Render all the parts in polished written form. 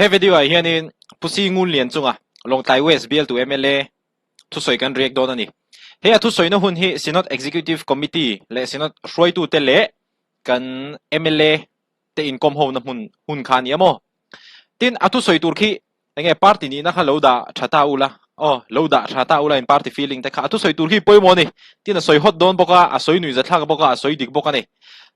He video ah hianin Pu Si Ngun Lian chunga Lawngtlai West bialtu mla thusawi kan react dawn a ni. He a thusawina hun hi Synod Executive Committee leh Synod hruaitute leh kan mla te inkawm hona hmun hun kha a ni a maw? Tin, a thusawi tur khi enge party nihna kha lo dah tha ta ula, aw lo dah tha ta ula in party feeling te kha a thusawi tur khi pawimawh a ni. Tin, a sawi hawt dawn bawk a, a sawi nuihzathlak bawk a, a sawi dik bawk a ni.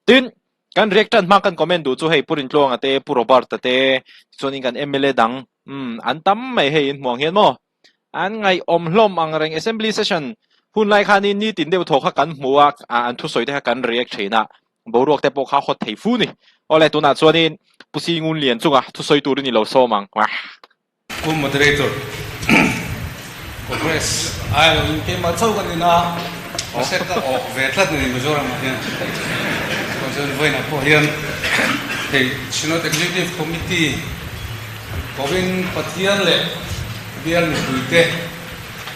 Tin, Kan react tan hma kan comment duh chu hei Pu Rintluanga te, Pu Robert-a te, tichuanin kan mla dang umm an tam mai hei in hmuh ang hian maw. An ngaihawm hlawm ang reng Assembly session hun lai khanin nitin deuh thaw kha kan hmu a, an thusawi te kha kan react thin a, boruak te pawh kha hawt thei fu ni. Awle tunah chuanin Pu Singunlian chunga thusawi turin i lo sawm ang. Pu Moderator, Congress ai lo in keimah chauh kan ina mahse ka awk ve tlat a ni Mizoram ah hian. Chuan chuan vawiinah pawh hian hei Synod Executive Committee kovin Pathian leh bial mipuite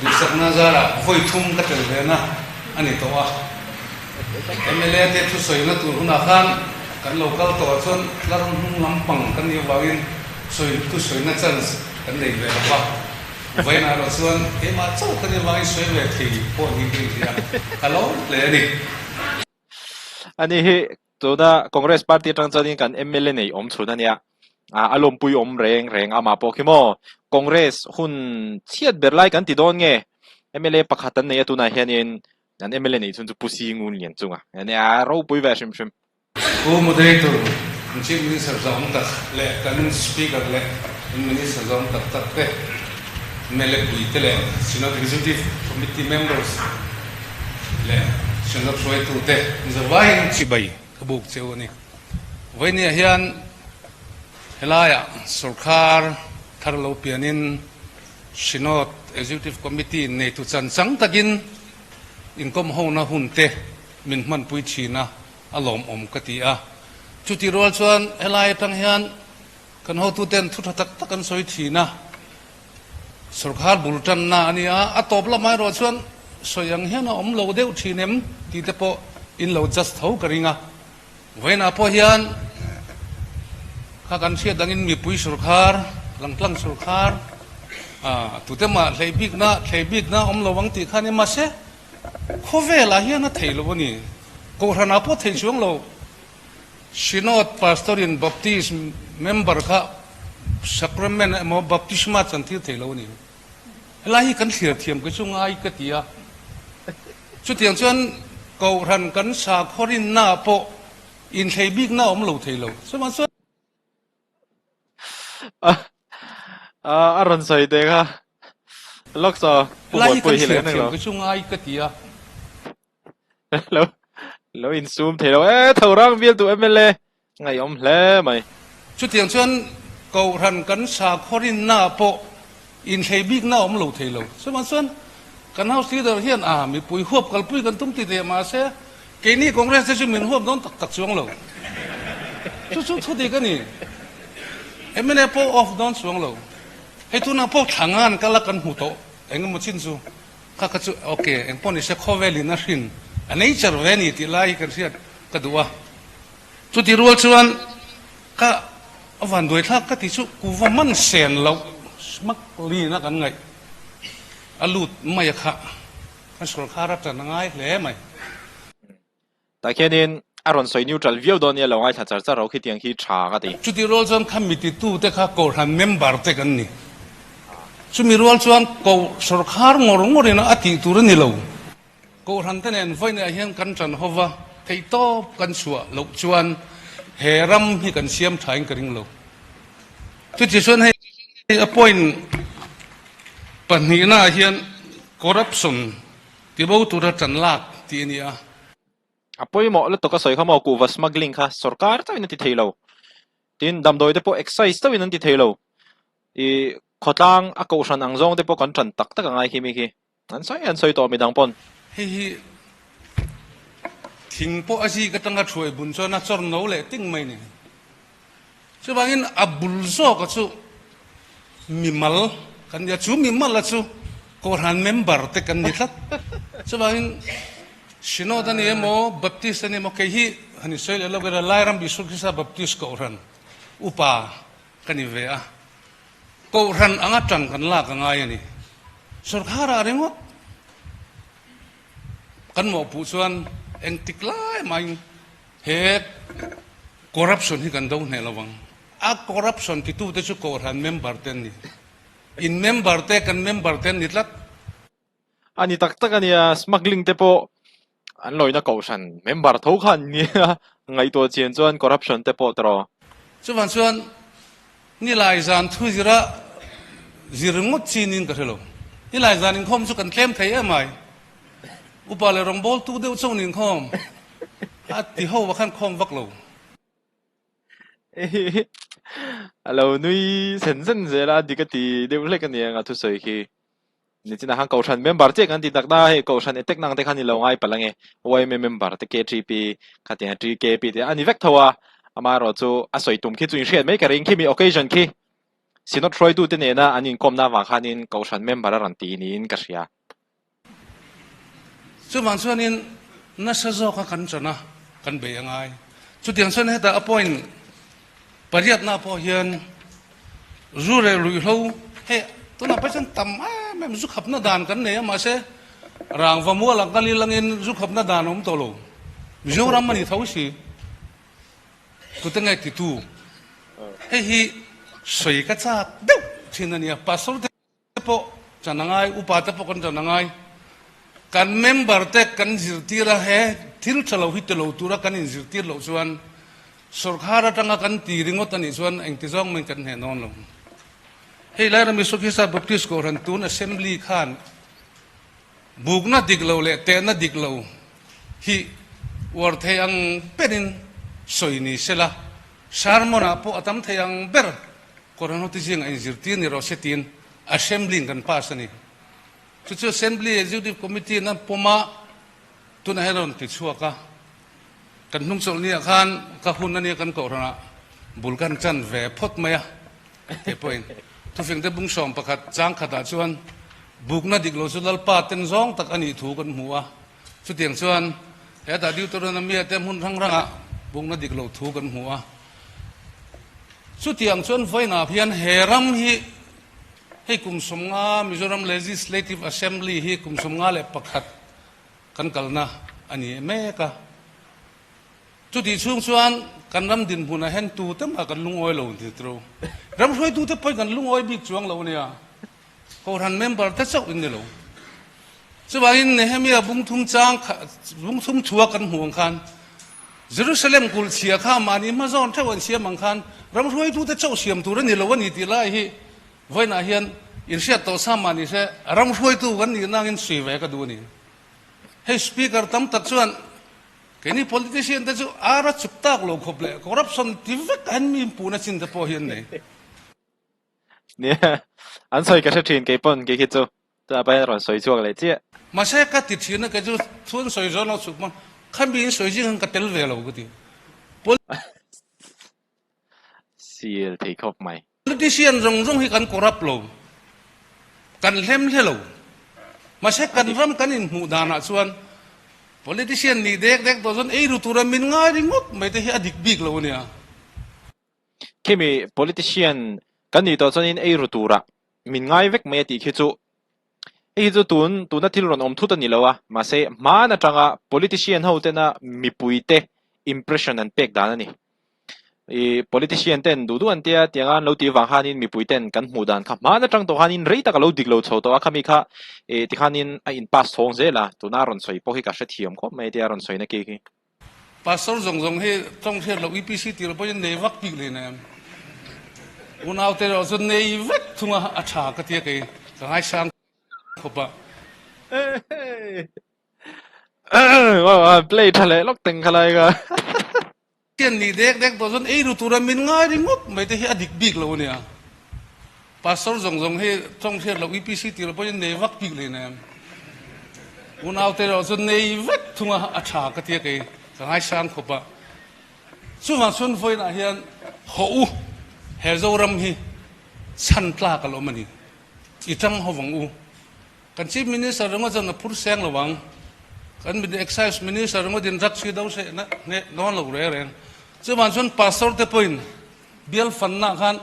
duhsakna zarah vawi thum ka tel ve na a ni tawh a. Mla te thusawina tur hunah khan kan lo kal tawh ah chuan tlar hnung lampang kan nih avangin Sawi tu sawina chance kan nei ve lo va, vawiinah erawh chuan keimah chauh ka nih avangin sawi ve thei pawh niin ka inhria, ka lo hle a ni. Ani hi tuna Congress party atang chuanin kan mla nei awm chhun a nia, a lawmpui awm reng reng amah pawh khi maw Congress hun chhiat ber lai kan ti dawn nge mla pakhat an nei a tunah hianin an mla neih chhun chu Pu Singunlian chunga ania ropui ve hrim hrim. Pu Moderator, kan Chief Minister zawng tak leh kan Speaker leh kan Minister zawng tak tak te, mla pui te leh Synod Executive Committee members leh Synod hruaitu te zavaiin chibai ka buk cheu a ni. Vawinia hian helaiah sorkar thar lo pianin Synod Executive Committee neitu chan chang takin inkawm hona hun te min hmanpui thin a, a lawmawm ka ti a. Chutih rual chuan helai atang hian kan hotuten thu tha tak tak an sawi thin a, sorkar bul tanna a ni a, a tawp lamah erawh chuan sawi ang hian a awm lo deuh thin em tih te pawh in lo just tho ka ring a. Vawiinah pawh hian kha kan hriat dangin mipui sorkar, langtlang sorkar, tute mah hlei bikna, thlei bikna awm lo ang tih kha a ni mahse, Khawvelah hian a thei lo a ni. Kohhranah pawh thei chuang lo. Synod Pastor in Baptist member kha sacrament emaw baptisma chan tir thei lo a ni. Helai hi kan thlir thiam kei chu ngai ka ti a. Chutiang chuan Kohhran kan sakhaw rinnaah pawh inthlei bikna a awm lo thei lo. Chuvang chuan. A rawn sawi teh kha. Lawk saw pu Helai hi Muanpui kan hi thlir leh thiam lo. kei chu ngai ka ti a. Lo lo insum thei lo e tho rang vial duh MLA ngaihawm hle mai. Chutiang chuan Kohhran kan sakhaw rinna ah pawh inthlei bikna a awm lo thei lo. Chuvang chuan kan House Leader hian a mipui huap kalpui kan tum ti teh mahse Keini Congress te chu min huap dawn tak tak chuang lo. Chu chu thu dik a ni. Mla pawh off dawn chuang lo. Hei tunah pawh thla ngan kal a kan hmu tawh eng emaw chin chu kha kha chu ok eng pawh ni se khawvel in a hrin a nature ve a ni tih lai hi kan hriat ka duh a. Chuti rual chuan ka a van duai thlak ka ti chu kuva man sen loh smak lin a kan ngaih a lut mai a kha. Kan sorkar a tan a ngai hle mai. Tah khianin a rawn sawi neutral viau dawn nia lo ngaithla char char ho khitiang khi tha ka ti. Chutih rual chuan kha mititute kha Kohhran member te kan ni. Chumi rual chuan Koh sorkar ngawr ngawrin a tih tur a ni lo. Kohhran te nen vawiinah hian kan tan ho va, theihtawp kan chhuah loh chuan he ram hi kan siam thain ka ring lo. Chuti chuan hei a point pahnihnaah hian corruption tibo tura tan lak tih a ni a. A pawimawh lutuk a sawi kha maw kuhva smuggling kha sorkar chauhin an ti thei lo. Tin, damdawi te pawh excise chauhin an ti thei lo. I khawtlang a kohhran ang zawng te pawh kan tan tak tak a ngai khi mi khi. An sawi an sawi tawh midang pawn. Hei hi thing pawh a zik atanga thuai bun chuan a chawr no leh ting mai ni. Chuvangin a bul zawka chu mimal kan ni a, chu mimala chu Kohhran member te kan ni tlat. Chuvangin Synod a ni emaw, Baptist a ni emaw, kei hi han insawi leh lawk ila Lairam Isua Krista Baptist Kohhran upa ka ni ve a. Kohhran anga ṭan kan lak a ngai a ni. Sawrkharah ringawt kan mawhpuh chuan engtik lai mahin he corruption hi kan do hneh lo vang. A corruption titute chu kohhran member te an ni. In member te kan member te an ni tlat. A ni tak tak a nia, smuggling te pawh an lawina kohhran member tho kha an nia, ngaihtuah chian chuan corruption te pawh tawh. Chuvang chuan nilai zan thu zira zir ngawt chi niin ka hre lo. Nilai zan inkhawm chu kan tlem thei em ai. Upa leh rawngbawltu deuh chauh ni inkhawm a ti ho ah khan khawm vak lo. A lo nui sen sen zel a, dik a ti deuh hlek a nia nga thusawi khi. Nichina khan Kohhran member chiah kan ti tak na, hei Kohhran attack nang te khan i lo ngai palh ange, yma member te KTP khatiang TKP te a ni vek tho a, amaherawh chu a sawi tum khi chu inhriat mai ka ring khi mi occasion khi Synod hruaitu te nena an inkawmna avang khanin Kohhran member a rawn ti niin ka hria. Chuvang chuanin nasa zawka kan chan a, kan bei a ngai. Chutiang chuan hetah a point pariatna pawh hian zu leh ruihhlo hei tunah pawh chuan tam em em zu khapna dan kan nei a mahse rangva mual ang kal ilangin zu khapna dan a awm tawh lo. Mizoram a ni tho si. Tute nge titu? Hei hi sawi ka chak deuh thin a nia. Pastor te pawh chan a ngai, upa te pawh kan chan a ngai. Kan member te kan zirtir a, he thil tha lo hi ti lo tura kan inzirtir loh chuan sawrkhar atanga kan ti ringawt a nih chuan engti zawng mai kan hneh dawn lo. Hei lai rami Sukisa Baptist Kohhran tun Assembly khan bukna dik lo leh tehna dik lo hi uar thei ang berin sawi ni sela, sermon ah pawh a tam thei ang ber Kohhran hote zingah inzirtir ni rawh se tiin Assembly in kan pass a ni. Chu chu Assembly Executive Committee in an pawm a, tunah hian a rawn ti chhuak a. Kan hnungchawlh ni ah khan ka hun a nia kan kohhranah bul kan chan ve phawt mai a, kei pawhin thufing te bung 11 chang khatah chuan bukna dik lo chu Lalpa ten zawng tak a nih thu kan hmu a. Chutiang chuan hetah Deuteronomia te hmun hrang hrangah bukna dik lo thu kan hmu a. Chutiang chuan vawiinah hian he ram hi hei kum 50 Mizoram Legislative Assembly hi kum 51 kan kalna a ni mek a. Chutih chhung chuan kan ram dinhmunah hian tute mah kan lungawi lo ni tiro. Ram hruaitute pawhin kan lungawi bik chuang lo a nia. Kohhran member te chauh in ni lo. Chuvangin Nehemia bungthum chang kha, bungthum thua kan hmuh ang khan, Jerusalem kulh chhia kha mahni hma zawn theuh an siam ang khan ram hruaitute chauh siam tur a ni lo a ni tih lai hi vawiinah hian inhriat tawh sa mah ni se ram hruaitu kan nih nangin sui ve ka duh a ni. Hei Speaker tam tak chuan keini politician te chu ara chuk tak lo khawp leh corruption ti vek an mi inpuhna chin te pawh hi an nei. Nia, an sawi ka hre thin kei pawn kei khi chu. Chutah pawh hian a rawn sawi chhuak leh chiah. Mahse ka ti thin a, kei chu thu an sawi zawng lo chhuk maw, khami in sawi zing khan ka tel ve lo ka ti. Sil thei khawp mai. Politician zawng zawng hi kan corrupt lo, kan hlem hle lo. Mahse kan ram kan inhmuh danah chuan politician nih dek dek tawh chuan eiru tura min ngai ringawt mai te hi a dik bik lo a nia. Khimi politician kan nih tawh chuanin eiru turah min ngai vek mai a tih khi chu hei hi chu tun tuna thil rawn awm thut a ni lo a, mahse hman atanga politician ho tena mipuite impression an pek dan a ni. I politician ten duh duh an tia tianga an lo tih vang khanin mipui ten kan hmuh dan kha hman atang tawh khanin rei tak a lo dik lo chho tawh a, khami kha i tikhanin a in pass thawng zel a, tuna rawn sawi pawh hi ka hrethiam khawp mai tia rawn sawina ki khi. Pastor zawng zawng hi tawng hriat loh UPC tir pawhin nei vak bik leh nem. Unaute erawh chu nei vek thung a, a tha ka tia kei ka ngaisang khawp a. Play tha leh lawk teng kha lai ka. Tian nih dek dek tawh chuan eiru tura min ngai ringawt mai te hi a dik bik lo a nia. Pastor zawng zawng hi tawng hriat loh UPC tir pawhin nei vak bik leh nem. Unaute erawh chu nei vek thung a, a tha ka tia kei ka ngaisang khawp a. Chuvang chuan vawiinah hian hawh u, he Zoram hi chhan tlak a la awm a ni. I tang ho vang u. Kan Chief Minister ringawt chuan a phur seng lo ang. Kan Excise Minister ringawt in drugs hi do seh na hneh dawn lo reng reng. Chuvang chuan Pastor te pawhin bial fanna khan.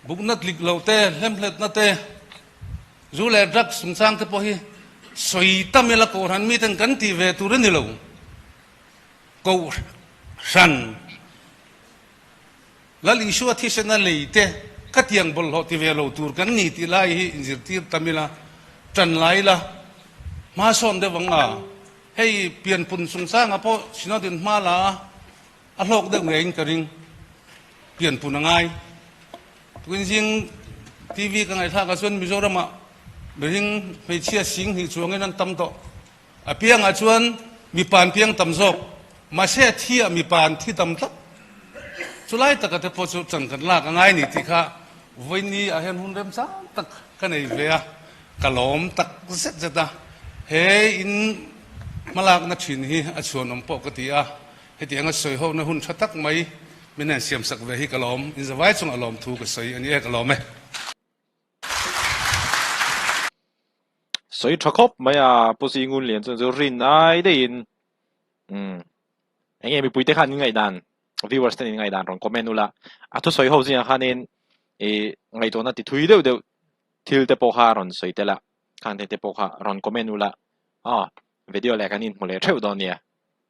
Bukna tlik lo te, hlemhletna te, zu leh drugs chungchang te pawh hi sawi tam ila Kohhran miten kan tih ve tur a ni lo. Kohhran Lal Isua thisena lei te ka tiang bawlhhlawh ti ve lo tur kan ni tih lai hi inzirtir tam ila, tan lai ila, hma sawn deuh ang a. Hei pianpun chungchangah pawh Synod in hma la a, a hlawk deuh ngeiin ka ring. Pianpun a ngai. Tukin zing TV ka ngaihthlak ah chuan Mizoramah mihring hmeichhia sing hnih chuangin an tam tawh. A piangah chuan mipa an piang tam zawk, mahse a thi ah mipa an thi tam tlat. Chulai taka te pawh chu chan kan lak a ngai ni tih kha vawiini ah hian hun remchang tak ka nei ve a, ka lawm tak zet zet a. He in hmalakna thin hi a chhuanawm pawh ka ti a, hetianga sawi hona hun tha tak mai min han siamsak ve hi ka lawm. Inzavai chungah lawmthu ka sawi a ni e, ka lawm e. Sawi tha khawp mai a, Pu Zingun Lian chuan chu rin ai deihin umm eng nge mipuite khan in ngaihdan viewers ten in ngaihdan rawn comment ula, a thusawi ho zingah khanin ih ngaihtuahna ti thui deuh deuh thil te pawh kha a rawn sawi tel a, khang te te pawh kha rawn comment ula aw video leh kan inhmu leh theuh dawn nia.